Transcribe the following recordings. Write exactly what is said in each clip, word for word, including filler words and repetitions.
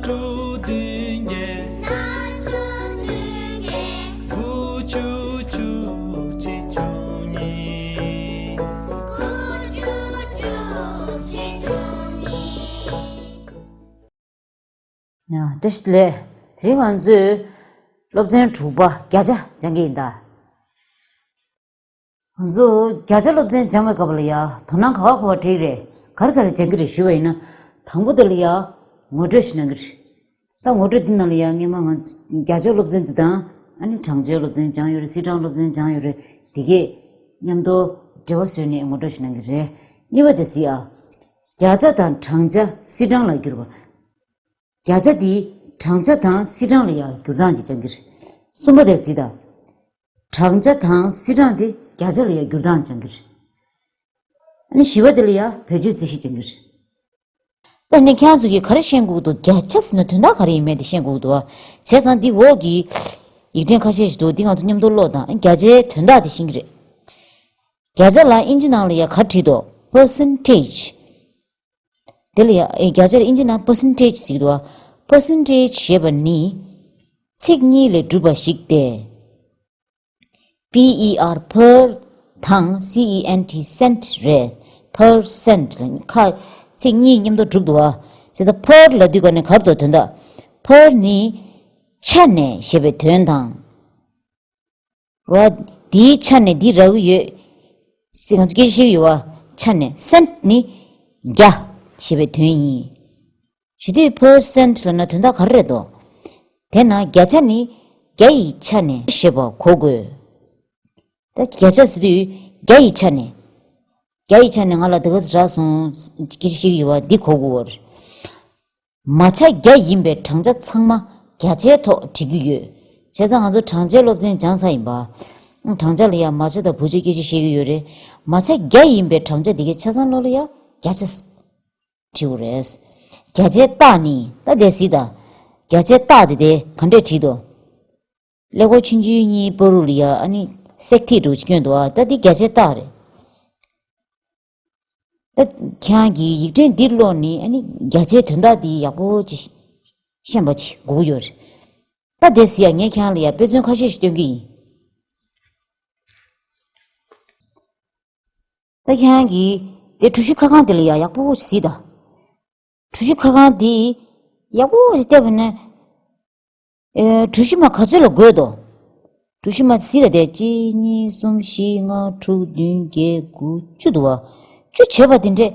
དྲུག་བདུན་བརྒྱད། ལྔ་དྲུག་བདུན་བརྒྱད། དགུ་བཅུ་བཅུ་གཅིག་བཅུ་གཉིས། དགུ་བཅུ་བཅུ་གཅིག་བཅུ་གཉིས། ཡ། བཀྲ་ཤིས་བདེ་ལེགས། དེ་རིང་ང་ཚོས་སློབ་ཚན་དྲུག་པ་བརྒྱ་ཆ་སྦྱང་གི་ཡིན་ད། ང་ཚོ་བརྒྱ་ཆ་སློབ་ཚན་སྦྱང་བའི་སྐབས་ལ་ཡ་དོ་སྣང་ག་པར་ག་པར་སྤྲད་ཀྱི་རེད། ག་རེ་ག་རེ་སྦྱང་གི་རེད་ཞུས་པ་ཡིན་ན། དང་པོ་དེ་ལ་ཡ་ངོ་སྤྲོད་ཞིག་གནང་གི་རེད། ད་ངོ་སྤྲོད་འདི་ནང་ལ་ཡ་སྔོན་མ་ང་ཚོ་བརྒྱ་ཆ་སློབ་ཚན་འདི་དང་ཨ་ནི་བགྲང་བྱའི་སློབ་ཚན་སྦྱངས་ཡོད་རེད། སིལ་གྲངས་སློབ་ཚན་སྦྱངས་ཡོད་རེད། དེ་གས་མཉམ་དུ་འབྲེལ་བ་བཟོས་ནས་ངོ་སྤྲོད་ཞིག་གནང་གི་རེད། གཉིས་པ་དེ་གཟིགས་ཨ། བརྒྱ་ཆ་དང་བགྲང་བྱ་སིལ་གྲངས་ལ་བསྒྱུར་བ། བརྒྱ་ཆ་འདི་བགྲང་བྱ་དང་སིལ་གྲངས་ལ་ཡང་བསྒྱུར་སྟངས་ཅིག་སྦྱང་གི་རེད། གསུམ་པ་དེར་གཟིགས་དང་། བགྲང་བྱ་དང་སིལ་གྲངས་དེ་བརྒྱ་ཆ་ལ་ཡང་བསྒྱུར་སྟངས་སྦྱང་གི་རེད། ཨ་ནི་བཞི་པ་དེ་ལ་ཡང་བེད་སྤྱོད་རྩིས་གཞི་སྦྱང་གི་རེད། ད་ནི་ཁྱེད་རང་ཚོ་གིས་ག་རེ་ཤེས་དགོས་འདུག་བརྒྱ་ཆ་ཟེར་ན་དོན་དག་ག་རེ་ཡིན་མིན་དེ་ཤེས་དགོས་འདུག་བ། བྱས་ཙང་འདི་འོག་གི་ཡིག་ཕྲེང་ཁ་ཤས་ཤིག་འདུག་འདི་ང་ཚོ་མཉམ་དུ་ཀློག་དང་། བརྒྱ་ཆའི་དོན་དག་དེ་ཤེས་ཀྱི་རེད། བརྒྱ་ཆ་ལ་ཨིན་ཇི་ནང་ལ་ཡང་ག་རེ་བྲིས་འདུག percentage། དེ་ལ་ཡང་ཨེ་བརྒྱ་ཆ་ལ་ཨིན་ཇི་ནང་percentage་ཟེར་གྱི་འདུག་བ། percentage་ཞེས་པ་ནི་ཚིག་གཉིས་ལས་གྲུབ་པ་ཞིག་སྟེ། P E R per དང་C E N T cent རེད། per cent ལ་ཁ་ཚིག་གཉིས་མཉམ་དུ་གྲུབ་འདུག་བ། བྱས་ཙང་per ལབ་དུས་ག་ནས་ག་རེ་འདུག་དོན་དག per ནི་ཆ་ནས་ཞེས་པའི་དོན་དང་། རོ། འདིའི་ཆ་ནས་འདི་རག་གི་ཡོད། ཟེར་ང་ཚོ་སྐད་ཆ་བཤད་ཀྱི་ཡོད་བ། ཆ་ནས་cent་ནི་བརྒྱ་ཞེས་པའི་དོན་ཡིན། ཞུ་དུས་per cent་ལབ་ན་དོན་དག་ག་རེ་རེད་དོ། དེས་ན་བརྒྱ་ཆ་ནི་བརྒྱ་ཡི་ཆ་ནས་ཞེས་པ་གོ་དགོས། ད་བརྒྱ་ཆ་ཟེར་དུས་བརྒྱ་ཡི་ཆ་ནས། བརྒྱ་ཡི་ཆ་ནས་ང་ལ་དེ་ག་ཚོད་རག་སོང་། སྐད་ཆ་བཤད་ཀྱི་ཡོད་བ་འདི་གོ་དགོས་པ་རེད། མ་ཆ་བརྒྱ་ཡིན་པའི་བགྲང་བྱ་ཚང་མ་བརྒྱ་ཆའི་ཐོག་བྲིས་ཀྱི་ཡོད། བྱས་ཙང་ང་ཚོ་བགྲང་བྱའི་སློབ་ཚན་སྦྱངས་ཚར་ཡིན་པ། བགྲང་བྱ་ལ་ཡང་མ་ཆ་དང་བུ་ཆ་སྐད་ཆ་བཤད་ཀྱི་ཡོད་རེད། མ་ཆ་བརྒྱ་ཡིན་པའི་བགྲང་བྱ་དེ་གའི་ཆ་ཚང་ལོག་ལ་ཡ་བརྒྱ་ཆ་བྲིས་དགོས་རེད། བརྒྱ་ཆའི་རྟགས་ནི་ད་དེ་གཟིགས་དང་། བརྒྱ་ཆའི་རྟགས་དེ་དེ་ག་འདྲས་བྲིས་འདུག་ཀླད་ཀོར་ཆུང་ཆུང་གཉིས་བར་དུ་ལ་ཡ་ཨ་ནི་སེག་ཐིག་འདྲ་བོ་ཅིག་བསྐྱོན་འདུག་ཨ། ད་འདི་བརྒྱ་ཆའི་རྟགས་རེད། ད་ཁྱེད་རང་གིས་ཡིག་ཕྲེང་འདི་ཀློག་ནས་ཨ་ནི་བརྒྱ་ཆའི་དོན་དག་འདི་ཡག་པོ་ཅིག་ཤེས་པ་ཅིག་དགོས་ཀྱི་ཡོད་རེད། ད་དེ་གཟིགས་ཡ། ངས་ཁྱེད་རང་ལ་ཡ་དཔེ་མཚོན་ཁ་ཤས་ཤིག་སྟོན་གྱི་ཡིན། ད་ཁྱེད་རང་གིས་དེ་གྲུ་བཞི་ཁ་བསྒང་དེ་ལ་ཡ་ཡག་པོ་གཟིགས་དང་། གྲུ་བཞི་ཁ་བསྒང་འདི་ཡག་པོ་ཞིག་བལྟས་པ་ན། ཨེ། གྲུ་བཞི་མ་ག་ཚོད་ལ་བགོས་འདུག་གྲུ་བཞི་མ་གཟིགས་དང་། དེ་གཅིག་གཉིས་གསུམ་བཞི་ལྔ་དྲུག་བདུན་བརྒྱད་དགུ་བཅུ་འདུག་བ། བཅུ་བྱས་པ་དེ་འདྲས།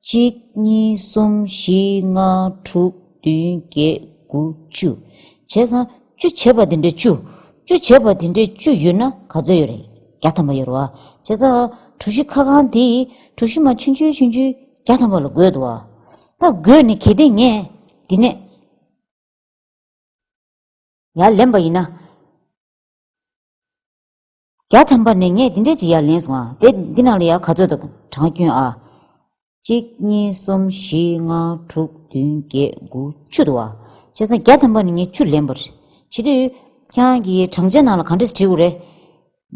གཅིག་གཉིས་གསུམ་བཞི་ལྔ་དྲུག་བདུན་བརྒྱད་དགུ་བཅུ། བྱས་ཙང་བཅུ་བྱས་པ་དེ་འདྲས་བཅུ། བཅུ་བྱས་པ་དེ་འདྲས་བཅུ་ཡོད་ན་ག་ཚོད་ཡོད་རེད། བརྒྱ་ཐམ་པ་ཡོད་རེད་བ། བྱས་ཙང་གྲུ་བཞི་ཁ་བསྒང་དེ་གྲུ་བཞི་མ་ཆུང་ཆུང་ཆུང་ཆུང་བརྒྱ་ཐམ་པ་ལ་བགོས་འདུག་བ། ད་བགོས་ནས་གལ་ཏེ་ངས་འདི་ནས་ཡར་ལེན་པ་ཡིན་ན། བརྒྱ་ཐམ་པ་ནས་ངས་འདི་འདྲས་ཅིག་ཡར་ལེན་སོང་ཨ། དེ་འདི་ནང་ལ་ཡར་ག་ཚོད་འདུག་གྲངས་སྐྱོན་ཨ། གཅིག་གཉིས་གསུམ་བཞི་ལྔ་དྲུག་བདུན་བརྒྱད་དགུ་བཅུ་འདུག་ཨ། བྱས་ཙང་བརྒྱ་ཐམ་པ་ནས་ངས་བཅུ་ལེན་པ་རེད། བྱེད་དུས་ཁྱེད་རང་གིས་བགྲང་བྱ་ནང་ལ་ག་འདྲས་བྲིས་དགོས་རེད།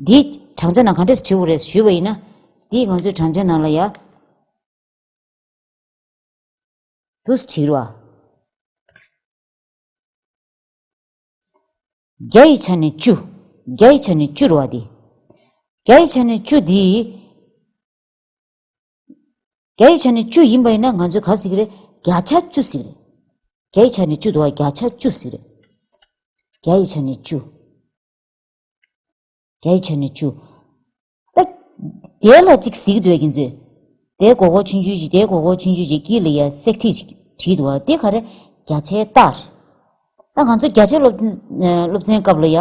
འདི་བགྲང་བྱ་ནང་ག་འདྲས་བྲིས་དགོས་རེད་ཞུས་པ་ཡིན་ན། འདི་ང་ཚོའི་བགྲང་བྱ་ནང་ལ་ཡ། འདུག་སེ་བྲིས་རོགས། བརྒྱ་ཡི་ཆ་ནས་བཅུ། བརྒྱ་ཡི་ཆ་ནས་བཅུ་རེད་བ་འདི། བརྒྱ་ཡི་ཆ་ནས་བཅུ་འདི། བརྒྱ་ཡི་ཆ་ནས་བཅུ་ཡིན་པ་ཡིན་ན་ང་ཚོས་ག་རེ་ཟེར་གྱི་རེད། བརྒྱ་ཆ་བཅུ་ཟེར་གྱི་རེད། བརྒྱ་ཡི་ཆ་ནས་བཅུ་འདུག་བ། བརྒྱ་ཆ་བཅུ་ཟེར་གྱི་རེད། བརྒྱ་ཡི་ཆ་ནས་བཅུ། བརྒྱ་ཡི་ཆ་ནས་བཅུ། ད། དེ་ལ་གཅིག་གཟིགས་འདོད་ཀྱི་མཛོད། དེའི་མགོ་སྐོར་ཆུང་ཆུང་ཞིག་དེའི་མགོ་སྐོར་ཆུང་ཆུང་ཞིག་དཀྱིལ་ལ་ཡ་སེག་ཐིག་ཅིག་བྲིས་འདུག་བ། དེ་ག་རེ། བརྒྱ་ཆའི་རྟགས་རེད། ད་ང་ཚོ་བརྒྱ་ཆའི་སློབ་ཚན་སློབ་ཚན་སྐབས་ལ་ཡ།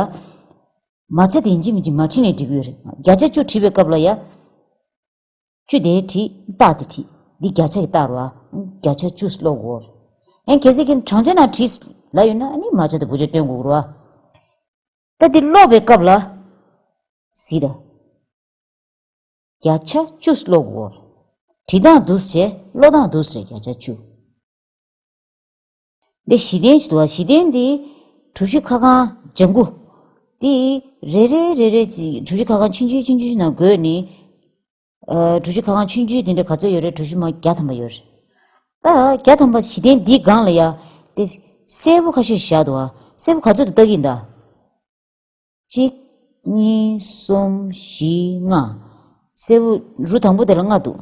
མ་ཆ་དེ་ཡིན་གཅིག་མིན་གཅིག་མ་བྲིས་ནས་འབྲི་གི་ཡོད་རེད། བརྒྱ་ཆ་བཅུ་བྲིས་པའི་སྐབས་ལ་ཡ། བཅུ་དེ་བྲིས། རྟགས་དེ་བྲིས། འདི་བརྒྱ་ཆ་གི་རྟགས་རེད་བ། བརྒྱ་ཆ་བཅུ་ཀློག་དགོས། ཡང་གལ་སྲིད་ཁྱེད་གྲངས་ཆ་ནང་བྲིས་ལབ་ཡོད་ན་ཨ་ནི་མ་ཆ་དང་བུ་ཆ་སྟོན་དགོས་རེད་བ། ད་འདི་ཀློག་པའི་སྐབས་ལ། གཟིགས་དང་། བརྒྱ་ཆ་བཅུ་ཀློག་དགོས། བྲིས་སྟངས་འདུག་སེ་བྱས། ཀློག་སྟངས་འདུག་སེ་རེད། བརྒྱ་ཆ་བཅུ། འདི་གཞི་རྟེན་ཞིག་འདུག་བ། གཞི་རྟེན་འདི་གྲུ་བཞི་ཁ་བསྒང་ལྗང་གུ། འདི་རེ་རེ་རེ་རེ་ཅིག་གྲུ་བཞི་ཁ་བསྒང་ཆུང་ཆུང་ཆུང་ཆུང་ནང་བགོས་ནས། ཨ། གྲུ་བཞི་ཁ་བསྒང་ཆུང་ཆུང་དེ་འདྲ་ག་ཚོད་ཡོད་རེད། གྲུ་བཞི་མ་བརྒྱ་ཐམ་པ་ཡོད་རེད། ད་བརྒྱ་ཐམ་པ་གཞི་རྟེན་འདིའི་སྒང་ལ་ཡ། དེ་ སྲད་བུ་ཁ་ཤས་བཞག་འདུག་ཨ། སྲད་བུ་ག་ཚོད་འདུག་ལྟ་གི་ཡིན་ད། གཅིག་གཉིས། གསུམ། བཞི། ལྔ། སྲད་བུ་རུ་དང་པོ་དེ་ལ་ལྔ་འདུག་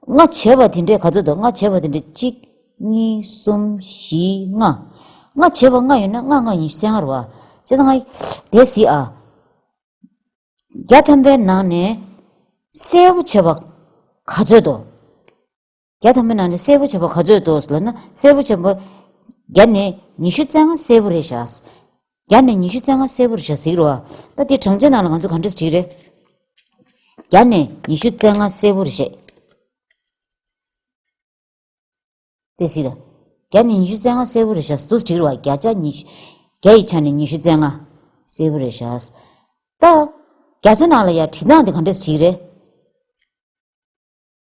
ལྔ་བྱས་པ་དེ་འདྲས་ག་ཚོད་འདུག་ལྔ་བྱས་པ་དེ་འདྲས་གཅིག་གཉིས། གསུམ། བཞི། ལྔ། ལྔ་བྱས་པ་ལྔ་ཡོད་ན་ལྔ་ལྔ་ཉི་ཤུ་རྩ་ལྔ་རེད་བ། བྱས་ཙང་ང་དེ་གཟིགས་ཨ། བརྒྱ་ཐམ་པའི་ནང་ནས་སྲད་བུ་བྱས་པ་ག་ཚོད་འདུག་བརྒྱ་ཐམ་པའི་ནང་ནས་སྲད་བུ་བྱས་པ་ག་ཚོད་འདུག་ལབ་ན། སྲད་བུ་བྱས་པ་བརྒྱ་ནས་ཉི་ཤུ་རྩ་ལྔ་སྲད་བུ་རེད་ཤག་བརྒྱ་ནས་ཉི་ཤུ་རྩ་ལྔ་སྲད་བུ་རེད་ཤག་ཟེར་གི་རེད་བ། ད་དེ་བགྲང་བྱ་ནང་ལ་ང་ཚོ་ག་འདྲས་བྲིས་རེད། བརྒྱ་ནས་ཉི་ཤུ་རྩ་ལྔ་སྲད་བུ་རེད་ཤག་དེ་སྲིད་ད། བརྒྱ་ནས་ཉི་ཤུ་རྩ་ལྔ་སྲད་བུ་རེད་ཤག་འདུག་སེ་བྲིས་རེད་བ། བརྒྱ་ཆ་ཉི་ཤུ། བརྒྱ་ཡི་ཆ་ནས་ཉི་ཤུ་རྩ་ལྔ་སྲད་བུ་རེད་ཤག་ད། བརྒྱ་ཆ་ནང་ལ་ཡ་བྲིས་སྟངས་དེ་ག་འདྲས་བྲིས་རེད།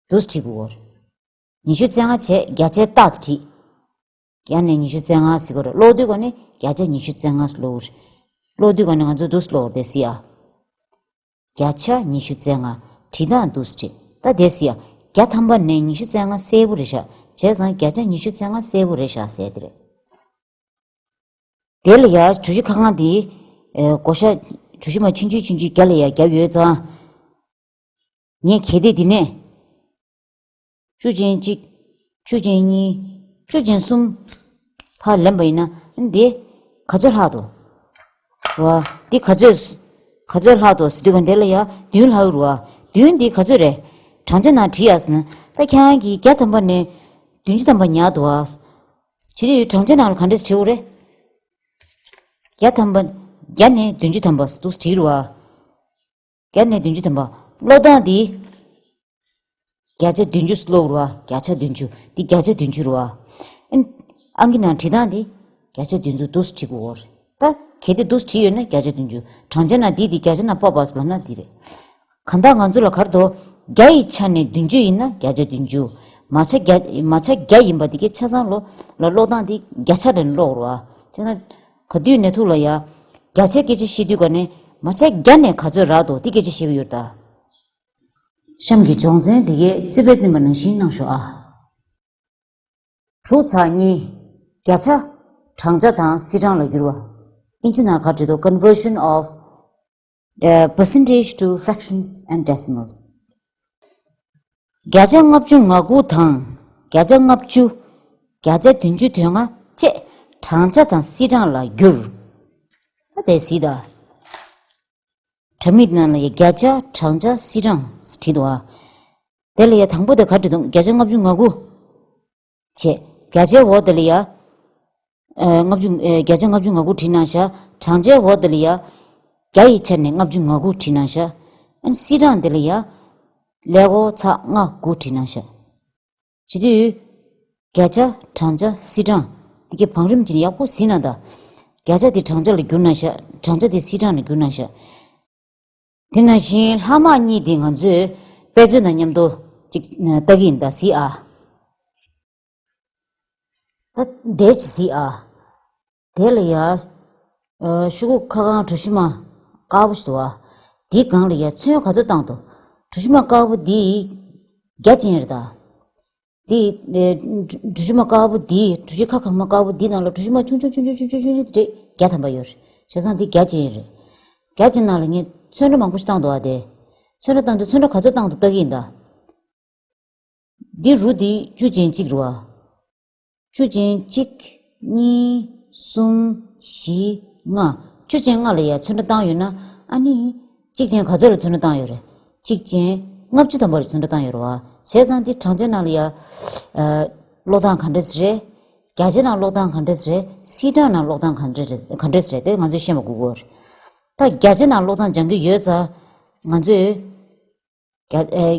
འདུག་སེ་བྲིས་དགོས་རེད། ཉི་ཤུ་རྩ་ལྔ་བྱས་བརྒྱ་ཆའི་རྟགས་དེ་བྲིས། བརྒྱ་ནས་ཉི་ཤུ་རྩ་ལྔ་ཟེར་གྱི་རེད། ཀློག་དུས་ག་ནས་བརྒྱ་ཆ་ཉི་ཤུ་རྩ་ལྔ་ཟེར་ཀློག་གི་རེད། ཀློག་དུས་ག་ནས་ང་ཚོ་འདུག་སེ་ཀློག་གི་རེད། དེ་སྲིད་ཨ། བརྒྱ་ཆ་ཉི་ཤུ་རྩ་ལྔ། བྲིས་སྟངས་འདུག་སེ་བྲིས། ད་དེ་སྲིད་ཨ། བརྒྱ་ཐམ་པ་ནས་ཉི་ཤུ་རྩ་ལྔ་སྲད་བུ་རེད་ཤག་བྱས་ཙང་བརྒྱ་ཆ་ཉི་ཤུ་རྩ་ལྔ་སྲད་བུ་རེད་ཤག་ཟེར་དེ་རེད། དེ་ལ་ཡ་གྲུ་བཞི་ཁ་གང་དེ། ཨེ། བགོ་བཤའ་གྲུ་བཞི་མ་ཆུང་ཆུང་ཆུང་ཆུང་བརྒྱ་ལ་ཡ་བརྒྱབ་ཡོད་ཙང་། ངས་གལ་ཏེ་འདི་ནས་བཅུ་ཅན་གཅིག་བཅུ་ཅན་གཉིས། བཅུ་ཅན་གསུམ་ཕར་ལེན་པ་ཡིན་ན་འདི་ག་ཚོད་ལྷག་འདུག་རེད་བ། འདི་ག་ཚོད། ག་ཚོད་ལྷག་འདུག་ཟེར་དུས་ག་འདི་ལ་ཡ་བདུན་ལྷག་རེད་བ། བདུན་འདི་ག་ཚོད་རེད། བགྲང་བྱ་ནང་བྲིས་ཡ་ཟེར་ན། ད་ཁྱེད་རང་གིས་བརྒྱ་ཐམ་པ་ནས་བདུན་ཅུ་ཐམ་པ་ཉར་འདུག་ཨ། བྱེད་དུས་བགྲང་བྱ་ནང་ལ་ག་འདྲས་བྲིས་དགོས་རེད། བརྒྱ་ཐམ་པ། བརྒྱ་ནས་བདུན་ཅུ་ཐམ་པ་འདུག་སེ་བྲིས་རེད་བ། བརྒྱ་ནས་བདུན་ཅུ་ཐམ་པ། ཀློག་སྟངས་འདི། བརྒྱ་ཆ་བདུན་ཅུ་ཀློག་རེད་བ། བརྒྱ་ཆ་བདུན་ཅུ། འདི་བརྒྱ་ཆ་བདུན་ཅུ་རེད་བ། ཨ་ནི་ཨང་ཀི་ནང་བྲིས་སྟངས་འདི་བརྒྱ་ཆ་བདུན་ཅུ་འདུག་སེ་བྲིས་དགོས་རེད། ད་གལ་ཏེ་འདུག་སེ་བྲིས་ཡོད་ན་བརྒྱ་ཆ་བདུན་ཅུ། བགྲང་བྱ་ནང་འདི་འདི་བརྒྱ་ཆ་ནང་སྤོབས་པ་ཟེར་ལབ་ན་འདི་རེད། གང་ལྟར་ང་ཚོ་ལ་ག་རེ་འདུག་བརྒྱ་ཡི་ཆ་ནས་བདུན་ཅུ་ཡིན་ན་བརྒྱ་ཆ་བདུན་ཅུ། མ་ཆ་བརྒྱ། མ་ཆ་བརྒྱ་ཡིན་པ་འདི་གའི་ཆ་ཚང་ལོ་ལ་ཀློག་སྟངས་འདི་བརྒྱ་ཆ་ནས་ཀློག་རེད་བ། བྱས་ན། ག་དུས་ནས་ཐུག་ལ་ཡ། བརྒྱ་ཆའི་སྐད་ཆ་བཤད་དུས་ག་ནས་མ་ཆ་བརྒྱ་ནས་ག་ཚོད་རག་འདུག་དེ་སྐད་ཆ་བཤད་ཀྱི་ཡོད་ད། གཤམ་གྱི་སྦྱོང་ཚན་འདི་གའི་རྩིས་དཔེ་བསྟན་པ་ནང་བཞིན་གནང་ཤོག་ཨ། དྲུག་ཚེག་གཉིས། བརྒྱ་ཆ། བགྲང་བྱ་དང་སིལ་གྲངས་ལ་བསྒྱུར་བ། ཨིན་ཇི་ནང་ག་རེ་བྲིས་འདུག Conversion of, uh, percentage to fractions and decimals. བརྒྱ་ཆ་ལྔ་བཅུ་ང་དགུ་དང་། བརྒྱ་ཆ་ལྔ་བཅུ། བརྒྱ་ཆ་བདུན་ཅུ་དོན་ལྔ་བཅས་བགྲང་བྱ་དང་སིལ་གྲངས་ལ་བསྒྱུར། ད་དེ་གཟིགས་དང་། དྲ་མིག་ནང་ལ་ཡ་བརྒྱ་ཆ། བགྲང་བྱ། སིལ་གྲངས་བྲིས་འདུག་ཨ། དེ་ལ་ཡ་དང་པོ་དེ་ག་རེ་བྲིས་འདུག་བརྒྱ་ཆ་ལྔ་བཅུ་ང་དགུ། བྱས། བརྒྱ་ཆའི་འོག་དེ་ལ་ཡ། ཨ། ལྔ་བཅུ། ཨ། བརྒྱ་ཆ་ལྔ་བཅུ་ང་དགུ་བྲིས་གནང་ཤག་བགྲང་བྱའི་འོག་དེ་ལ་ཡ། བརྒྱ་ཡི་ཆ་ནས་ལྔ་བཅུ་ང་དགུ་བྲིས་གནང་ཤག་ཨ་ནི་སིལ་གྲངས་དེ་ལ་ཡ། ཀླད་ཀོར་ཚེག་ལྔ་དགུ་བྲིས་གནང་ཤག་བྱེད་དུས། བརྒྱ་ཆ། བགྲང་བྱ། སིལ་གྲངས། འདི་གའི་བང་རིམ་ཅིག་ཡག་པོ་གཟིགས་གནང་དང་། བརྒྱ་ཆ་དེ་བགྲང་བྱ་ལ་བསྒྱུར་གནང་ཤག་བགྲང་བྱ་དེ་སིལ་གྲངས་ལ་བསྒྱུར་གནང་ཤག་དེ་ནང་བཞིན་ལྷག་མ་གཉིས་དེ་ང་ཚོས་དཔེ་མཛོད་ནང་མཉམ་དུ་ཅིག་ལྟ་གི་ཡིན་ད། གཟིགས་ཨ། ད་འདས་ཅིག་གཟིགས་ཨ། དེ་ལ་ཡ། ཨ། ཤོག་གུ་ཁ་གང་གྲུ་བཞི་མ་དཀར་པོ་ཞིག་འདུག་ཨ། དེའི་སྒང་ལ་ཡ་ཚོན་ག་ཚོད་བཏང་འདུག་གྲུ་བཞི་མ་དཀར་པོ་འདི་བརྒྱ་ཅན་རེད་ད། འདི། ཨེ། གྲུ་གྲུ་བཞི་མ་དཀར་པོ་འདི། གྲུ་བཞི་ཁ་གང་མ་དཀར་པོ་འདི་ནང་ལ་གྲུ་བཞི་མ་ཆུང་ཆུང་ཆུང་ཆུང་དེ་འདྲས་བརྒྱ་ཐམ་པ་ཡོད་རེད། བྱས་ཙང་འདི་བརྒྱ་ཅན་རེད། བརྒྱ་ཅན་ནང་ལ་ངས་ཚོན་ཁྲ་མང་པོ་ཞིག་བཏང་འདུག་ཨ། དེ་ཚོན་ཁྲ་བཏང་དུས་ཚོན་ཁྲ་ག་ཚོད་བཏང་འདུག་ལྟ་གི་ཡིན་ད། འདི་རུ་འདི་བཅུ་ཅན་གཅིག་རེད་བ། བཅུ་ཅན་གཅིག་གཉིས། གསུམ། བཞི། ལྔ། བཅུ་ཅན་ལྔ་ལ་ཡ་ཚོན་ཁྲ་བཏང་ཡོད་ན། ཨ་ནི། གཅིག་ཅན་ག་ཚོད་ལ་ཚོན་ཁྲ་བཏང་ཡོད་རེད། གཅིག་ཅན་ལྔ་བཅུ་ཐམ་པ་ལ་ཚོན་ཁྲ་བཏང་ཡོད་རེད་བ། བྱས་ཙང་འདི་བགྲང་བྱ་ནང་ལ་ཡ། ཨ། ཀློག་སྟངས་ག་འདྲས་རེད། བརྒྱ་ཆའི་ནང་ཀློག་སྟངས་ག་འདྲས་རེད། སིལ་གྲངས་ནང་ཀློག་སྟངས་ག་འདྲས་རེད། ག་འདྲས་རེད། དེ་ང་ཚོས་ཤེས་པ་དགོས་ཀྱི་ཡོད་རེད། ད་བརྒྱ་ཆའི་ནང་ཀློག་སྟངས་སྦྱང་གི་ཡོད་ཙང་། ང་ཚོས། བརྒྱ། ཨེ།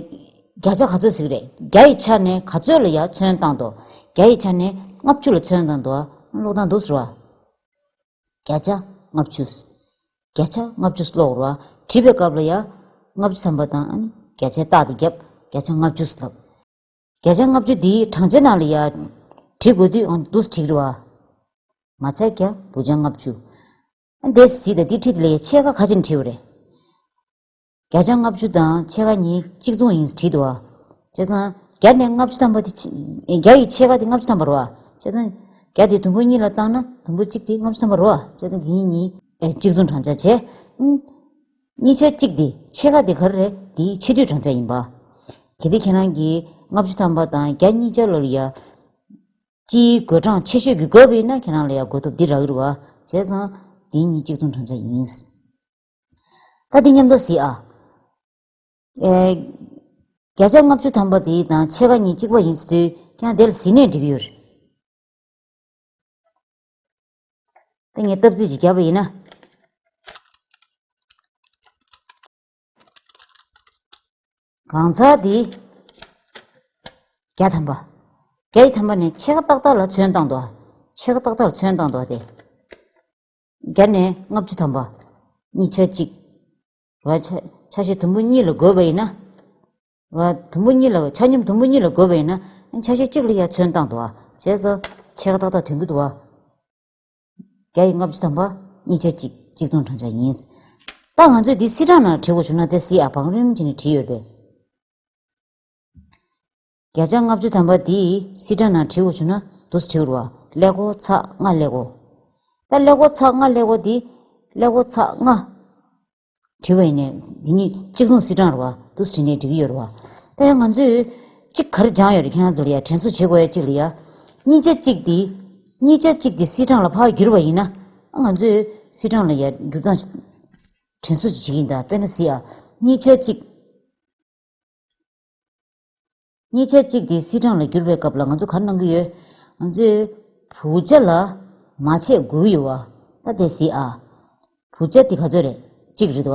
བརྒྱ་ཆ་ག་ཚོད་ཟེར་གི་རེད། བརྒྱ་ཡི་ཆ་ནས་ག་ཚོད་ལ་ཡ་ཚོན་བཏང་འདུག་བརྒྱ་ཡི་ཆ་ནས་ལྔ་བཅུ་ལ་ཚོན་བཏང་འདུག་ཀློག་སྟངས་འདུག་ཟེར་བ། བརྒྱ་ཆ་ལྔ་བཅུ། བརྒྱ་ཆ་ལྔ་བཅུ་ཀློག་རེད་བ། བྲིས་པའི་སྐབས་ལ་ཡ། ལྔ་བཅུ་ཐམ་པ་དང་ཨ་ནི་བརྒྱ་ཆའི་རྟགས་དེ་བརྒྱབ། བརྒྱ་ཆ་ལྔ་བཅུ་ལབ། བརྒྱ་ཆ་ལྔ་བཅུ་འདིའི་བགྲང་བྱ་ནང་ལ་ཡ། བྲིས་དགོས་དུས་ཨང་འདུག་སེ་བྲིས་རེད་བ། མ་ཆ་བརྒྱ། བུ་ཆ་ལྔ་བཅུ། ཨ། འདི་གཟིགས་དང་། འདི་བྲིས་དེ་ལ་ཡ་ཕྱེད་ཀ་ག་ཅིག་བྲིས་པ་རེད། བརྒྱ་ཆ་ལྔ་བཅུ་དང་ཕྱེད་ཀ་གཉིས་གཅིག་མཚུངས་ཡིན་ཟེར་བྲིས་འདུག་བ། བྱས་ཙང་བརྒྱ་ནས་ལྔ་བཅུ་ཐམ་པ་དེ་ཕྱི། བརྒྱ་ཡི་ཕྱེད་ཀ་དེ་ལྔ་བཅུ་ཐམ་པ་རེད་བ། བྱས་ཙང་བརྒྱ་དེ་དུམ་བུ་གཉིས་ལ་བཏང་ན་ དུམ་བུ་གཅིག་དེ་ལྔ་བཅུ་ཐམ་པ་རེད་བ། བྱས་ཙང་དེ་གཉིས་གཉིས་ཨེ་གཅིག་མཚུངས་བགྲང་བྱ་བྱས། ཨུམ། གཉིས་ཆ་གཅིག་དེ་ཕྱེད་ཀ་དེ་ག་རེ་རེད། དེའི་ཕྱེད་དུས་བགྲང་བྱ་ཡིན་པ། གལ་ཏེ་ཁྱེད་རང་གིས་ལྔ་བཅུ་ཐམ་པ་དང་བརྒྱ་གཉིས་ཆ་ལ་ཡ་སྤྱིའི་བགོད་གྲངས་ཆེ་ཤོས་ཀྱི་བགོས་པ་ཡིན་ན། ཁྱེད་རང་ལ་ཡ་བགོ་ཐོབ་འདི་རག་གི་རེད་བ། བྱས་ཙང་དེ་གཉིས་གཅིག་མཚུངས་བགྲང་བྱ་ཡིན། ད་འདི་མཉམ་དུ་གཟིགས་ཨ། ཨེ། བརྒྱ་ཆ་ལྔ་བཅུ་ཐམ་པ་དེ་དང་ཕྱེད་ཀ་གཉིས་གཅིག་པ་ཡིན་ཟེར་དུས་ཀྱང་དེ་ལ་གཟིགས་ནས་འགྲིག་གི་ཡོད་རེད། ད་ངས་སྟབས་རྩིས་ཅིག་བརྒྱབ་པ་ཡིན་ན། གང་ཚར་དེ་བརྒྱ་ཐམ་པ། བརྒྱ་ཡི་ཐམ་པ་ནས་ཕྱེད་ཀ་ཏག་ཏག་ལ་ཚོན་བཏང་འདུག་ཕྱེད་ཀ་ཏག་ཏག་ལ་ཚོན་བཏང་འདུག་སྟེ། བརྒྱ་ནས་ལྔ་བཅུ་ཐམ་པ། གཉིས་ཆ་གཅིག་ར། ཆ་ཆ་ཤས་དུམ་བུ་གཉིས་ལ་བགོས་པ་ཡིན་ན། ར། དུམ་བུ་གཉིས་ལ། ཆ་སྙོམས་དུམ་བུ་གཉིས་ལ་བགོས་པ་ཡིན་ན། ཆ་ཤས་གཅིག་ལ་ཡ་ཚོན་བཏང་འདུག་བ། བྱས་ཙང་ཕྱེད་ཀ་ཏག་ཏག་ཐོན་གྱི་འདུག་བ། བརྒྱ་ཡི་ལྔ་བཅུ་ཐམ་པ། གཉིས་ཆ་གཅིག་གཅིག་མཚུངས་བགྲང་བྱ་ཡིན། ད་ང་ཚོས་འདི་སིལ་གྲངས་ནང་བྲིས་དགོས་བྱུང་ན། དེ་སིལ་ཨ་བང་རིམ་བྱས་ནས་བྲིས་ཡོད་དེ། བརྒྱ་ཆ་ལྔ་བཅུ་ཐམ་པ་འདི་སིལ་གྲངས་ནང་བྲིས་དགོས་བྱུང་ན་འདུག་སེ་བྲིས་དགོས་རེད་བ། ཀླད་ཀོར་ཚེག་ལྔ་ཀླད་ཀོར། ད་ཀླད་ཀོར་ཚེག་ལྔ་ཀླད་ཀོར་འདི་ཀླད་ཀོར་ཚེག་ལྔ་བྲིས་པ་ཡིན་ནའི་འདི་གཉིས་གཅིག་མཚུངས་སིལ་གྲངས་རེད་བ། འདུག་སེ་བྲིས་ནའི་འགྲིག་གི་ཡོད་རེད་བ། ད་ཡང་ང་ཚོས་གཅིག་ག་རེ་སྦྱངས་ཡོད་རེད། ཁྱེད་རང་ཚོ་ལ་ཡ་དྲན་གསོ་བྱེད་དགོས་ཡ་གཅིག་ལ་ཡ། གཉིས་ཆ་གཅིག་འདི། གཉིས་ཆ་གཅིག་འདི་སིལ་གྲངས་ལ་ཕར་བསྒྱུར་བ་ཡིན་ན། ང་ཚོས་སིལ་གྲངས་ལ་ཡ་བསྒྱུར་སྟངས་དྲན་གསོ་ཅིག་བྱེད་ཀྱི་ཡིན་ད། དཔེར་ན་གཟིགས་ཨ། གཉིས་ཆ་གཅིག་གཉིས་ཆ་གཅིག་དེ་སིལ་གྲངས་ལ་བསྒྱུར་བའི་སྐབས་ལ་ང་ཚོ་ག་རེ་གནང་གི་ཡོད། ང་ཚོས་བུ་ཆ་ལ་མ་ཆས་དགོས་ཀྱི་ཡོད་བ། ད་དེ་གཟིགས་ཨ། བུ་ཆ་དེ་ག་ཚོད་རེད། གཅིག་རེད་དོ།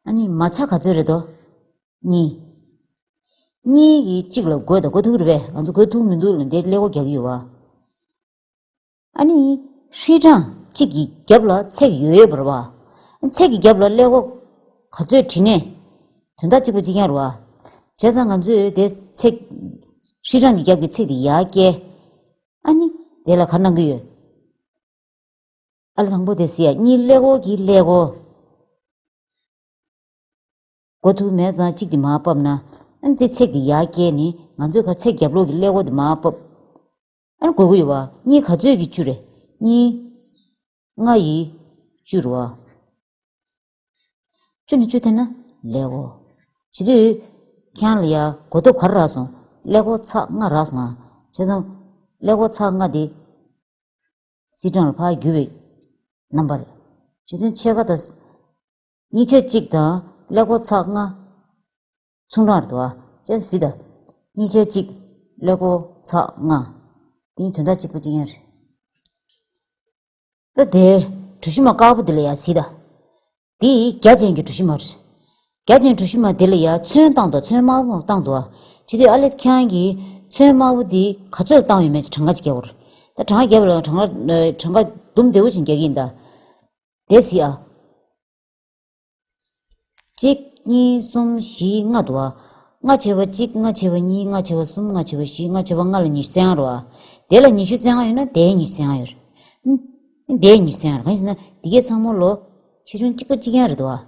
ཨ་ནི་མ་ཆ་ག་ཚོད་རེད་དོ། གཉིས། གཉིས་ཀྱིས་གཅིག་ལ་བགོས་དང་བགོ་ཐུབ་རེད་པས། ང་ཚོ་བགོ་ཐུབ་མི་འདུག་ལ་འདིར་ཀླད་ཀོར་རྒྱག་གི་ཡོད་བ། ཨ་ནི། ཧྲིལ་གྲངས་གཅིག་གི་རྒྱབ་ལ་ཚེག་ཡོད་ཡོད་པ་རེད་བ། ཚེག་གི་རྒྱབ་ལ་ཀླད་ཀོར་ག་ཚོད་བྲིས་ནའི་དོན་དག་གཅིག་པ་གཅིག་རྐྱང་རེད་བ། བྱས་ཙང་ང་ཚོས་དེ་ཚེག་ཧྲིལ་གྲངས་ཀྱི་རྒྱབ་ཀྱི་ཚེག་དེ་ཡར་བསྐྱལ། ཨ་ནི། དེ་ལ་ག་རེ་གནང་གི་ཡོད། ཨ་ལ་དང་པོ་དེ་གཟིགས་ཡ། གཉིས་ཀླད་ཀོར་གྱི་ཀླད་ཀོར། བགོ་ཐུབ་མེད་ཙང་གཅིག་དེ་མར་ཕབ་ན། ཨ་ནི་ཚེག་དེ་ཡར་བསྐྱལ་ནས་ང་ཚོས་ག་ཚེག་རྒྱབ་ལོགས་ཀྱི་ཀླད་ཀོར་དེ་མར་ཕབ། ཨ་ནི་བགོ་གི་ཡོད་བ། གཉིས་ག་ཚོད་ཀྱི་བཅུ་རེད། གཉིས། ལྔ་ཡི་བཅུ་རེད་བ། བཅུ་ནས་བཅུ་འཐེན་ན་ཀླད་ཀོར། བྱེད་དུས་ཁྱེད་རང་ལ་ཡ་བགོ་ཐོབ་ག་རེ་རག་སོང་། ཀླད་ཀོར་ཚེག་ལྔ་རག་སོང་ང་། བྱས་ཙང་ཀླད་ཀོར་ཚེག་ལྔ་དེ་སིལ་གྲངས་ལ་ཕར་བསྒྱུར་བའི་རྣམ་པ་རེད། བྱེད་དུས་ཕྱེད་ཀ་དང་། གཉིས་ཆ་གཅིག་དང་ཀླད་ཀོར་ཚེག་ལྔ་མཚུངས་གྲངས་རེད་དོ། བྱས་ཙང་གཟིགས་དང་། གཉིས་ཆ་གཅིག་ཀླད་ཀོར་ཚེག་ལྔ། དེ་ནི་དོན་དག་གཅིག་པ་གཅིག་རྐྱང་རེད། ད་དེ་གྲུ་བཞི་མ་དཀར་པོ་འདི་ལ་ཡ་གཟིགས་དང་། འདི་བརྒྱ་ཅན་གྱི་གྲུ་བཞི་མ་རེད། བརྒྱ་ཅན་གྲུ་བཞི་མ་འདི་ལ་ཡ་ཚོན་བཏང་དང་། ཚོན་དམར་པོ་བཏང་འདུག་བ། བྱེད་དུས་ཨ་ལེ་ཁྱེད་རང་གིས་ཚོན་དམར་པོ་འདི་ག་ཚོད་བཏང་ཡོད་མེད་ཀྱི་གྲངས་ཀ་ཅིག་རྒྱག་དགོས་རེད། ད་གྲངས་ཀ་རྒྱབ་ལ་གྲངས་ཀ་གྲངས་ཀ་དུམ་བདེ་བོ་ཅིག་རྒྱག་གི་ཡིན་ད། དེ་གཟིགས་ཨ། གཅིག་གཉིས་གསུམ་བཞི་ལྔ་འདུག་བ། ལྔ་བྱས་པ་གཅིག་ལྔ་བྱས་པ་གཉིས་ལྔ་བྱས་པ་གསུམ་ལྔ་བྱས་པ་བཞི་ལྔ་བྱས་པ་ལྔ་ལ་ཉི་ཤུ་རྩ་ལྔ་རེད་བ། དེ་ལ་ཉི་ཤུ་རྩ་ལྔ་ཡོད་ན་དེ་ཉི་ཤུ་རྩ་ལྔ་ཡོད་རེད། ཨ། དེ་ཉི་ཤུ་རྩ་ལྔ་རེད། གང་ཡིན་ཟེར་ན་འདི་གའི་ཚང་མ་ལོ་ཆེ་ཆུང་གཅིག་པ་གཅིག་རྐྱང་རེད་འདུག་བ།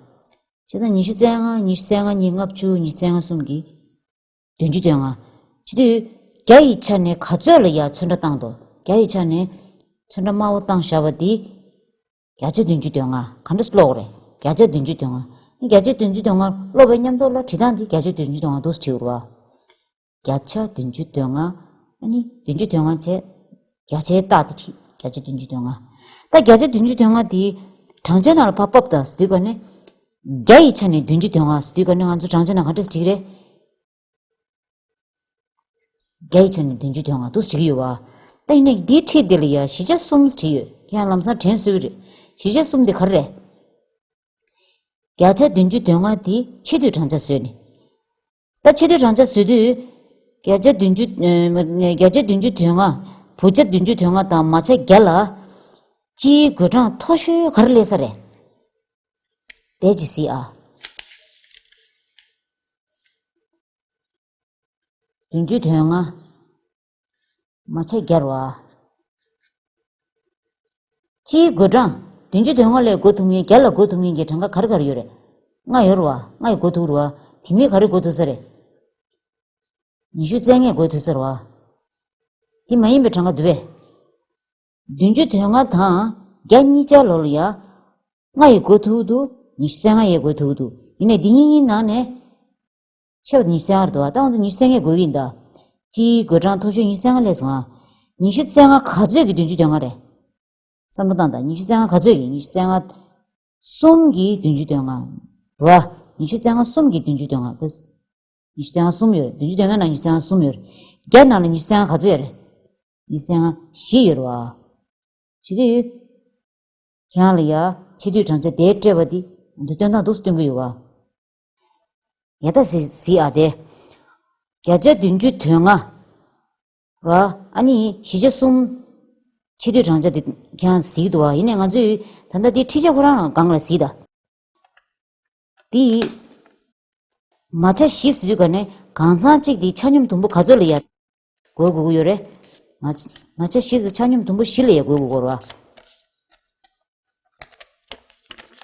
བྱས་ཙང་ཉི་ཤུ་རྩ་ལྔ། ཉི་ཤུ་རྩ་ལྔ་གཉིས་ལྔ་བཅུ། ཉི་ཤུ་རྩ་ལྔ་གསུམ་གྱིས་བདུན་ཅུ་དོན་ལྔ། བྱེད་དུས་བརྒྱ་ཡི་ཆ་ནས་ག་ཚོད་ལ་ཡ་ཚོན་ཁྲ་བཏང་འདུག་བརྒྱ་ཡི་ཆ་ནས་ཚོན་ཁྲ་དམར་པོ་བཏང་བཞག་པ་འདི་བརྒྱ་ཆ་བདུན་ཅུ་དོན་ལྔ། ག་འདྲ་ཀློག་རེད། བརྒྱ་ཆ་བདུན་ཅུ་དོན་ལྔ། བརྒྱ་ཆ་བདུན་ཅུ་དོན་ལྔ་ཀློག་པའི་མཉམ་དུ་ལ་བྲིས་སྟངས་འདི་བརྒྱ་ཆ་བདུན་ཅུ་དོན་ལྔ་འདུག་སེ་བྲིས་དགོས་རེད་བ། བརྒྱ་ཆ་བདུན་ཅུ་དོན་ལྔ། ཨ་ནི་བདུན་ཅུ་དོན་ལྔ་བྱས། བརྒྱ་ཆའི་རྟགས་དེ་བྲིས། བརྒྱ་ཆ་བདུན་ཅུ་དོན་ལྔ། ད་བརྒྱ་ཆ་བདུན་ཅུ་དོན་ལྔ་དེ་བགྲང་བྱ་ནང་ལ་ཕར་ཕབ་དང་ཟེར་དུས་ག་ནས། བརྒྱ་ཡི་ཆ་ནས་བདུན་ཅུ་དོན་ལྔ་ཟེར་དུས་ག་ནས་ང་ཚོ་བགྲང་བྱ་ནང་ག་འདྲ་བྲིས་ཀྱི་རེད། བརྒྱ་ཡི་ཆ་ནས་བདུན་ཅུ་དོན་ལྔ་འདུག་སེ་བྲིས་ཀྱི་ཡོད་བ། ད་ཡིན་ནའི་འདིའི་འཁྲིས་འདི་ལ་ཡ་བཞི་ཆ་གསུམ་བྲིས་ཡོད། ཁྱེད་རང་ལམ་སང་དྲན་གསོ་གི་རེད། བཞི་ཆ་གསུམ་དེ་ག་རེ་རེད། བརྒྱ་ཆ་བདུན་ཅུ་དོན་ལྔ་དེ་ཕྱེད་དུས་བགྲང་བྱ་བཟོས་ནས། ད་ཕྱེད་དུས་བགྲང་བྱ་བཟོ་དུས། བརྒྱ་ཆ་བདུན་ཅུ། ཨ། བརྒྱ་ཆ་བདུན་ཅུ་དོན་ལྔ། བུ་ཆ་བདུན་ཅུ་དོན་ལྔ་དང་མ་ཆ་བརྒྱ་ལ། སྤྱིའི་བགོད་གྲངས་མཐོ་ཤོས་ག་རེ་སླེབས་ས་རེད། དེ་ཅིག་གཟིགས་ཨ། བདུན་ཅུ་དོན་ལྔ། མ་ཆ་བརྒྱ་རེད་བ། སྤྱིའི་བགོད་གྲངས། བདུན་ཅུ་དོན་ལྔ་ལས་བགོ་ཐུབ་མཁན། བརྒྱ་ལ་བགོ་ཐུབ་མཁན་གྱི་གྲངས་ཀ་ག་རེ་ག་རེ་ཡོད་རེད། ལྔ་ཡོད་རེད་བ། ལྔ་ཡིས་བགོ་ཐུབ་རེད་བ། དེ་མིན་ག་རེ་བགོ་ཐུབ་ས་རེད། ཉི་ཤུ་རྩ་ལྔས་བགོ་ཐུབ་ས་རེད་བ། དེ་མ་ཡིན་པའི་གྲངས་ཀ་འདུག་པས། བདུན་ཅུ་དོན་ལྔ་དང་བརྒྱ་གཉིས་ཆ་ལོ་ལ་ཡ། ལྔ་ཡིས་བགོ་ཐུབ་འདུག་ཉི་ཤུ་རྩ་ལྔ་ཡིས་བགོ་ཐུབ་འདུག་ཡིན་ནའི་འདི་གཉིས་གཉིས་ནང་ནས། ཆེ་བ་དེ་ཉི་ཤུ་རྩ་ལྔ་རེད་འདུག་བ། ད་ང་ཚོ་ཉི་ཤུ་རྩ་ལྔས་བགོས་ཀྱི་ཡིན་ད། སྤྱིའི་བགོད་གྲངས་མཐོ་ཤོས་ཉི་ཤུ་རྩ་ལྔ་སླེབས་སོང་ཨ། ཉི་ཤུ་རྩ་ལྔ་ག་ཚོད་ཀྱི་བདུན་ཅུ་དོན་ལྔ་རེད། བསམ་བློ་བཏང་དང་། ཉི་ཤུ་རྩ་ལྔ་ག་ཚོད་ཀྱི། ཉི་ཤུ་རྩ་ལྔ་གསུམ་གྱི་བདུན་ཅུ་དོན་ལྔ་རེད་བ། ཉི་ཤུ་རྩ་ལྔ་གསུམ་གྱི་བདུན་ཅུ་དོན་ལྔ་དེ། ཉི་ཤུ་རྩ་ལྔ་གསུམ་ཡོད་རེད། བདུན་ཅུ་དོན་ལྔ་ནང་ཉི་ཤུ་རྩ་ལྔ་གསུམ་ཡོད་རེད། བརྒྱ་ནང་ལ་ཉི་ཤུ་རྩ་ལྔ་ག་ཚོད་ཡོད་རེད། ཉི་ཤུ་རྩ་ལྔ་བཞི་ཡོད་རེད་བ། བྱེད་དུས། ཁྱེད་རང་ལ་ཡ། ཆེ་བསྡུས་བགྲང་བྱ་དེ་སྤྲད་པ་འདི། འདི་སྟོན་སྟངས་འདུག་སེ་སྟོན་གྱི་ཡོད་བ། ཡ་ད་གཟིགས་གཟིགས་ཨ་དེ། བརྒྱ་ཆ་བདུན་ཅུ་དོན་ལྔ། ར། ཨ་ནི་བཞི་ཆ་གསུམ། ཆེ་བསྡུས་བགྲང་བྱ་དེ་ཁྱེད་རང་གཟིགས་འདུག་བ། ཡིན་ནའི་ང་ཚོས་ད་ལྟ་དེ་ཁྲིད་བྱ་ཁོ་རང་རང་སྒང་ལ་གཟིགས་ད། དེ། མ་ཆ་བཞི་ཟེར་དུས་ག་ནས་གང་ཚང་གཅིག་དེ་ཆ་སྙོམས་དུམ་བུ་ག་ཚོད་ལ་ཡ། བགོ་དགོས་ཀྱི་ཡོད་རེད། མ་ཆ་མ་ཆ་བཞི་ཟེར་ཆ་སྙོམས་དུམ་བུ་བཞི་ལ་ཡ་བགོ་དགོས་ཀྱི་ཡོད་རེད་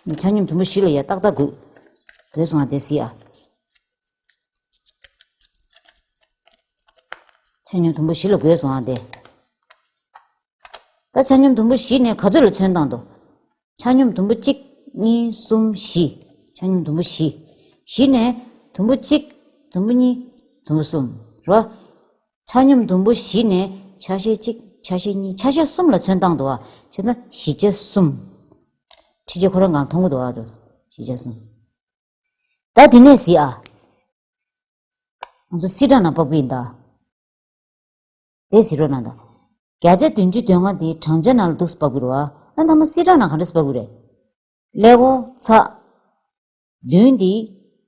བ། ཆ་སྙོམས་དུམ་བུ་བཞི་ལ་ཡ་ཏག་ཏག་བགོས། བགོས་སོང་ཨ་དེ་གཟིགས་ཨ། ཆ་སྙོམས་དུམ་བུ་བཞི་ལ་བགོས་སོང་ཨ་དེ། ད་ཆ་སྙོམས་དུམ་བུ་བཞི་ནས་ག་ཚོད་ལ་ཚོན་བཏང་འདུག་ཆ་སྙོམས་དུམ་བུ་གཅིག་གཉིས་གསུམ་བཞི། ཆ་སྙོམས་དུམ་བུ་བཞི། བཞི་ནས་དུམ་བུ་གཅིག་དུམ་བུ་གཉིས། དུམ་བུ་གསུམ། རོ། ཆ་སྙོམས་དུམ་བུ་བཞི་ནས་ཆ་ཤས་གཅིག་ཆ་ཤས་གཉིས། ཆ་ཤས་གསུམ་ལ་ཚོན་བཏང་འདུག་བ། བྱས་ན་བཞི་ཆ་གསུམ། ཁྲིད་བྱ་ཁོ་རང་གང་མཐོང་གི་འདུག་བ་དོ། བཞི་ཆ་གསུམ། ད་དེ་ནས་གཟིགས་ཨ། ང་ཚོ་སིལ་གྲངས་ནང་ཕབ་ཀྱི་ཡིན་ད། དེ་གཟིགས་རོགས་གནང་དང་། བརྒྱ་ཆ་བདུན་ཅུ་དོན་ལྔ་དེ་བགྲང་བྱ་ནང་ལ་འདུག་སེ་ཕབ་ཀྱི་རེད་བ། ཨ་ནི་ཐ་མ་སིལ་གྲངས་ནང་ག་འདྲ་སེ་ཕབ་ཀྱི་རེད། ཀླད་ཀོར་ཚེག་བདུན་དེ་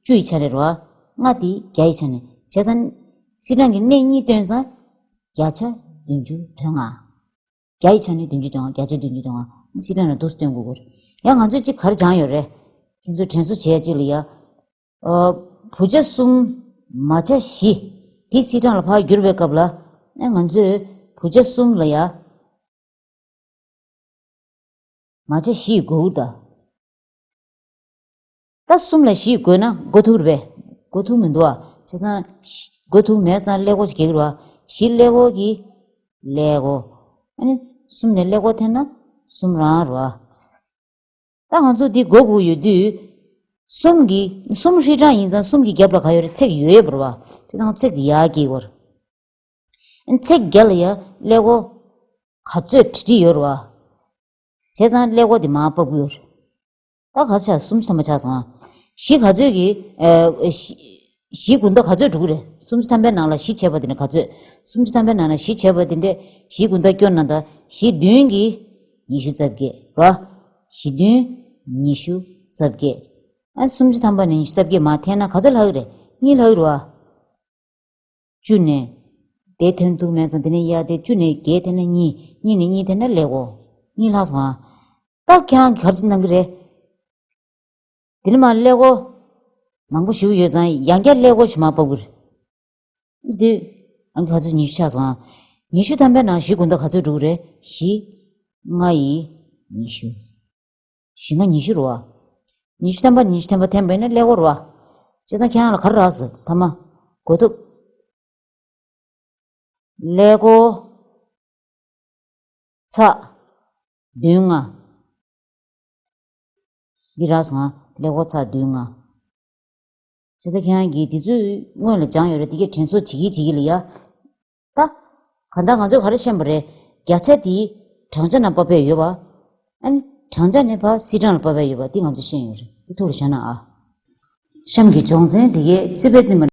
བཅུ་ཡི་ཆ་ནས་རེད་བ། ལྔ་དེ་བརྒྱ་ཡི་ཆ་ནས། བྱས་ཙང་། སིལ་གྲངས་ཀྱི་གནས་གཉིས་བཏོན་ཙང་། བརྒྱ་ཆ་བདུན་ཅུ་དོན་ལྔ། བརྒྱ་ཡི་ཆ་ནས་བདུན་ཅུ་དོན་ལྔ། བརྒྱ་ཆ་བདུན་ཅུ་དོན་ལྔ། སིལ་གྲངས་ནང་འདུག་སེ་སྟོན་དགོས་ཀྱི་རེད། ཡང་ང་ཚོས་གཅིག་ག་རེ་སྦྱངས་ཡོད་རེད། ཁྱེད་ཚོས་དྲན་གསོ་བྱེད་ཡ་གཅིག་ལ་ཡ། ཨ། བུ་ཆ་གསུམ། མ་ཆ་བཞི། དེ་སིལ་གྲངས་ལ་ཕར་བསྒྱུར་བའི་སྐབས་ལ། ཨ་ང་ཚོས་བུ་ཆ་གསུམ་ལ་ཡ། མ་ཆ་བཞི་ཡིས་བགོ་གི་རེད་ད། ད་གསུམ་ལ་བཞི་ཡིས་བགོས་ན་བགོ་ཐུབ་རེད་པས། བགོ་ཐུབ་མི་འདུག་ཨ། བྱས་ཙང་། བགོ་ཐུབ་མེད་ཙང་ཀླད་ཀོར་ཅིག་རྒྱག་གི་རེད་བ། བཞི་ཀླད་ཀོར་གྱི། ཀླད་ཀོར། ཨ་ནི། གསུམ་ནས་ཀླད་ཀོར་འཐེན་ན། གསུམ་རང་རེད་བ། ད་ང་ཚོ་འདི་བགོ་དགོས་ཡོད་དུས། གསུམ་གྱི། གསུམ་ཧྲིལ་གྲངས་ཡིན་ཙང་གསུམ་གྱི་རྒྱབ་ལ་ག་ཡོད་རེད། ཚེག་ཡོད་ཡོད་པ་རེད་བ། བྱས་ཙང་ཚེག་འདི་ཡར་སྐྱེལ་དགོས་རེད། ཚེག་བརྒྱ་ལ་ཡ་ཀླད་ཀོར་ག་ཚོད་བྲིས་བྲིས་ཡོད་རེད་བ། བྱས་ཙང་ཀླད་ཀོར་འདི་མར་ཕབ་ཀྱི་ཡོད་རེད། ད་ག་ཚོད་ཆགས། སུམ་ཅུ་ཐམ་པ་ཆགས་སོང་ཨ། བཞི་ག་ཚོད་ཀྱི། ཨ། བཞི། བཞི་དགུ་ཟླ་ག་ཚོད་འགྲོ་གི་རེད། སུམ་ཅུ་ཐམ་པའི་ནང་ལ་བཞི་བྱས་པ་དེ་ནས་ག་ཚོད། སུམ་ཅུ་ཐམ་པའི་ནང་ལ་བཞི་བྱས་པ་དེ་འདྲས་བཞི་དགུ་ཟླ་སྐྱོར་ན་ད། བཞི་བདུན་གྱིས་ཉི་ཤུ་རྩ་བརྒྱད་རེད་བ། བཞི་བདུན་ཉི་ཤུ་རྩ་བརྒྱད། ཨ། སུམ་ཅུ་ཐམ་པ་ནས་ཉི་ཤུ་རྩ་བརྒྱད་མར་འཐེན་ན་ག་ཚོད་ལྷག་གི་རེད། གཉིས་ལྷག་གི་རེད་བ། བཅུ་ནས། དེ་འཐེན་ཐུབ་མེད་ཙང་དེ་ནས་ཡར་དེ་བཅུ་ནས་བརྒྱད་འཐེན་ན་གཉིས། གཉིས་ནས་གཉིས་འཐེན་ན་ཀླད་ཀོར། གཉིས་ལྷག་སོང་ཨ། ད་ཁྱེད་རང་གིས་ག་རེ་གནང་གི་རེད། དེ་ནས་མར་ཀླད་ཀོར་མང་པོ་ཞིག་ཡོད་ཙང་ཡང་བསྐྱར་ཀླད་ཀོར་ཞིག་མར་ཕབ་གི་རེད། དེ་དུས། ཨང་ཀི་ག་ཚོད། ཉི་ཤུ་ཆགས་སོང་ཨ། ཉི་ཤུ་ཐམ་པའི་ནང་བཞི་དགུ་ཟླ་ག་ཚོད་འགྲོ་གི་རེད། བཞི། ལྔ་ཡིས་ཉི་ཤུ། བཞི་ལྔ་ཉི་ཤུ་རེད་བ། ཉི་ཤུ་ཐམ་པ་ཉི་ཤུ་ཐམ་པ་འཐེན་པ་ཡིན་ན་ཀླད་ཀོར་རེད་བ། བྱས་ཙང་ཁྱེད་རང་ལ་ག་རེ་རག་སོང་། ཐ་མ། བགོ་ཐུབ། ཀླད་ཀོར་ཚེག་བདུན་ལྔ། འདི་རག་སོང་ཨ། ཀླད་ཀོར་ཚེག་བདུན་ལྔ། བྱས་ཙང་ཁྱེད་རང་གིས་འདི་ཚོ་སྔོན་ལ་སྦྱངས་ཡོད་རེད། འདི་གའི་དྲན་གསོ་བྱེད་ཀྱི་བྱེད་ཀྱི་ལ་ཡ། ད། གང་ལྟར་ང་ཚོས་ག་རེ་ཤེས་པ་རེད། བརྒྱ་ཆ་དེ་བགྲང་བྱ་ནང་ཕབ་ཡས་ཡོད་པ། ཨ་ནི་བགྲང་བྱ་ནས་ཕར་སིལ་གྲངས་ལ་ཕབ་ཡས་ཡོད་པ་འདི་ང་ཚོས་ཤེས་ཡོད་རེད། འདི་ཐུགས་ལ་བཞག་ན་ཨ། གཤམ་གྱི་སྦྱོང་ཚན་འདི་གའི་རྩིས་དཔེ་བསྟན་པ།